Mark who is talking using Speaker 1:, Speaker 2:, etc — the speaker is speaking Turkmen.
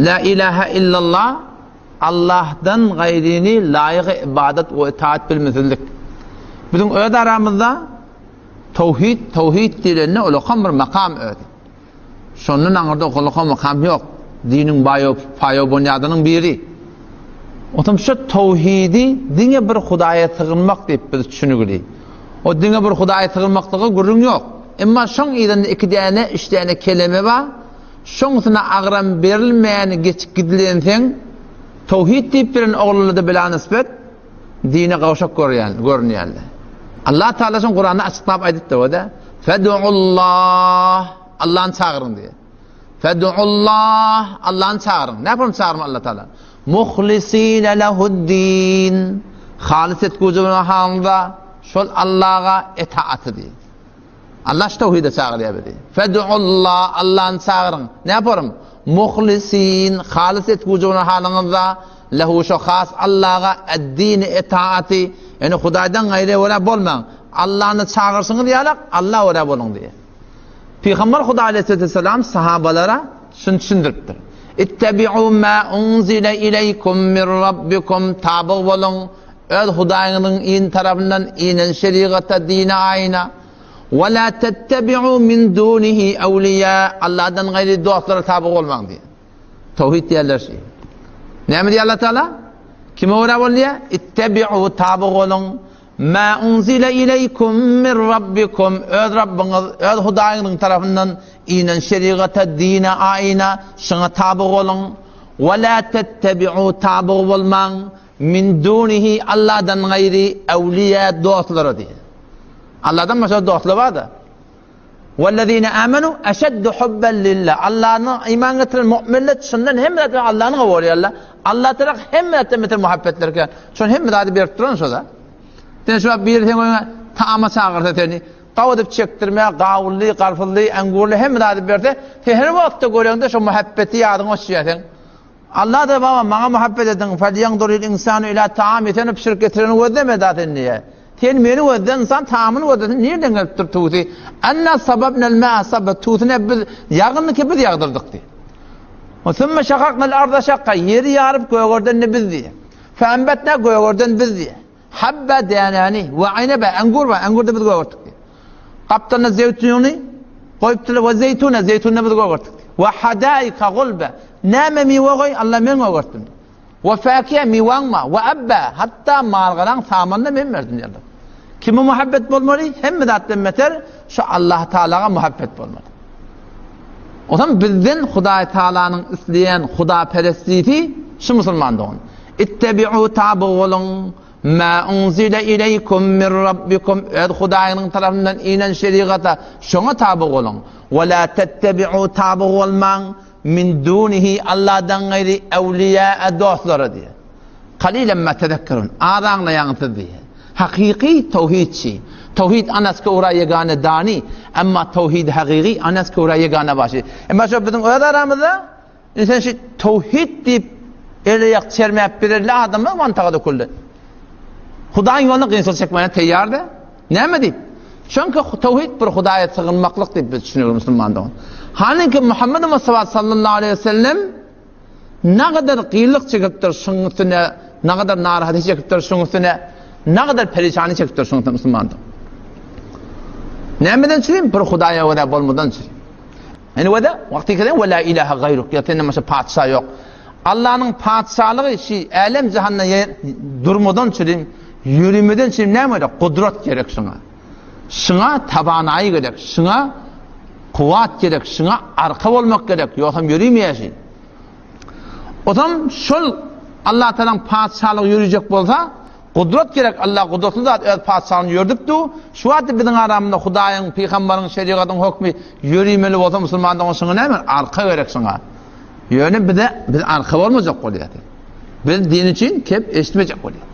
Speaker 1: La ilahe illallah Allahdan gaýryny laýyk ybadat we itaat bilmesizlik. Biziň öz aramyzda towhid, towhid diýlende ulakan bir makam özi. Şondan aňyrda ulakan makam ýok. Diniň baýo paýo bunýadynyň biri. Otam şu towhidi diňe bir Hudaýa sygynmak diýip biz düşünigli. O diňe bir Hudaýa sygynmaklyga gürrüň ýok. Emma şoň yzynda iki däne, üç däne keleme bar. Şoňsuna agram berilmän geçip gidilenseň, towhid diýip bilen oglanlarda bila nisbet dine gawşak görýän, görünýärler. Allah Taala şoň Kuranda açyklap aýdypdyr o-da, Fed'ullah, Allahny çagyryň diýýär. Fed'ullah, Allahny çagyryň. Näme üçin çagyrmaly Allah Taala? Muhlisine lehu'd-din. Halis etgüji bolan halyňyzda şol Allaha etaaty diýýär. Allah şu towhide çagyrýar bizi. Fed'ullah, Allahny çagyryň. Näme Muhlisin, halys etgüji bolan halyňyzda, lehu şo has Allaha ed-dini etaaty, ýani Hudaýdan gaýry görä bolmaň. Allahny çagyrşyňyz ýalak, Allah görä boluň diýýär. Pygamber Hudaý aleyhisselam sahabalara şuny düşündiripdir. Ittebi'u ma unzile ileýkum min rabbikum tabyg boluň Öz Hudaýyňyzyň in tarapyndan inen şerigata, dine, aýna. Ve la tettebi'u min dunihi awliýa, Allahdan gaýry dostlara taby bolmaň diýýär. Towhid diýerler şi. Näme diýýär Allah Taala? Kime görä bol diýýär? Ittebi'u taby boluň. Ma unzile ileýkum min rabbikum, öz Rabbyňyz, öz Hudaýyňyzyň tarapyndan inen şerigata, dine, aýna, şoňa taby boluň. Ve la tettebi'u taby bolmaň. Min dunihi Allahdan gaýry awliýa dostlara diýýär. Allahdan başga dostlar bar-da. Wellezine amenu eşeddu hubben lillah. Allahna iman getiren mu'minler çyndan hemme zatdan Allahny gowy görýärler. Allah tarap hemme zatdan beter muhabbetleri kän. Şol hemme zady berip duran şo-da. Sen şu wagt biri seň öýüňe taama çagyrsa seni, gaw edip çekdirme, gawunly, garpyzly, engurly hemme zady berse, sen her wagtda göreňde şo muhabbeti ýadyňa düşýär seň. Allah-da baba maňa muhabbet ediň, falýanzuril insanu ila taami, sen o pişirip getireni gözleme da sen diýýär. Sen meni gözle, ynsan taamyny gözlesin, nirden gelip dur tuty? Anna sababnal ma'a sabba, tutyny biz ýagyny ki biz ýagdyrdyk diýýär. Wa summa şakaknal arda şakka, ýeri ýaryp gögerden-de biz diýýär. Fe enbetna gögerden biz diýýär. Habba dänäni we inebe engur we engurda biz gögertdik diýýär. Gapdalynda zeýtuny goýupdylar we zeýtuna zeýtuny biz gögertdik. We hadaika gulbe näme miwe goý Allah men gögertdim. We fakiye miwaň ma we abba hatda malgaraň samanyny men berdim diýýär. Kime muhabbet bolmaly? Hemme zatdan beter şu Allah Taalaga muhabbet bolmaly. Ondan bizden Hudaý Taalanyň isleýän hudaperestligi şu musulman dogan. Ittebi'u taby boluň Ma unzile ileýkum min Rabbikum öz Hudaýyňyzyň tarapyndan inen şerigata şoňa taby boluň. We la tettebi'u taby bolmaň min dunihi Allahdan gaýry ewliýa dostlara diýýär. Kalilen ma tezekkerun. Az aňlaýaňyz siz diýýär. Hakyky towhidçi. Towhid anaska ura ýegane dani, emma towhid hakyky anaska ura ýegane başy. Emma şo biziň öz aramyzda Indi sen şu towhid diýip el-aýak çermäp bererli adamlar mantaga döküldi. Hudaýyň ýolunda kynçylyk çekmäne teýýar-da. Näme diýip? Çünki towhid bir Hudaýa sygynmaklyk diýip biz düşünýäris musulman dogan. Halyňki Muhammed Mustafa sallallahu aleyhi ve sellem nagadar gyýlyk çekipdir şuň üstüne, nagadar narahaty çekipdir şuň üstüne, nagadar perişany çekipdir şuň üstüne musulman dogan. Nämeden çürim? Bir Hudaýa görä bolmadan çürim. Ýani wada wagty kelen we la ilaha gaýruk ýa senden başga patyşa ýok. Allanyň patyşalygy şi älem jahanda durmadan çürim, ýöremeden çürim näme gerek? Gudrat gerek şuňa. Şuňa tabanaýy gerek, şuňa kuwwat gerek, şuňa arka bolmak gerek, ýogsam ýörimeýär şi. Ozam şol Allah Taalanyň patyşalygy ýörejek bolsa, Gudrat gerek Allah gudratly zat öz patyşalygyny ýördüp du, şu wagtda biziň aramyzda Hudaýyň, pygambaryň, şerigatyň hökmi ýörimeli bolsa musulman dogan şuňa näme arka gerek şuňa. Ýöne bize biz arka bolmajak bolýar. Biz din üçin kep eşitmejek bolýar.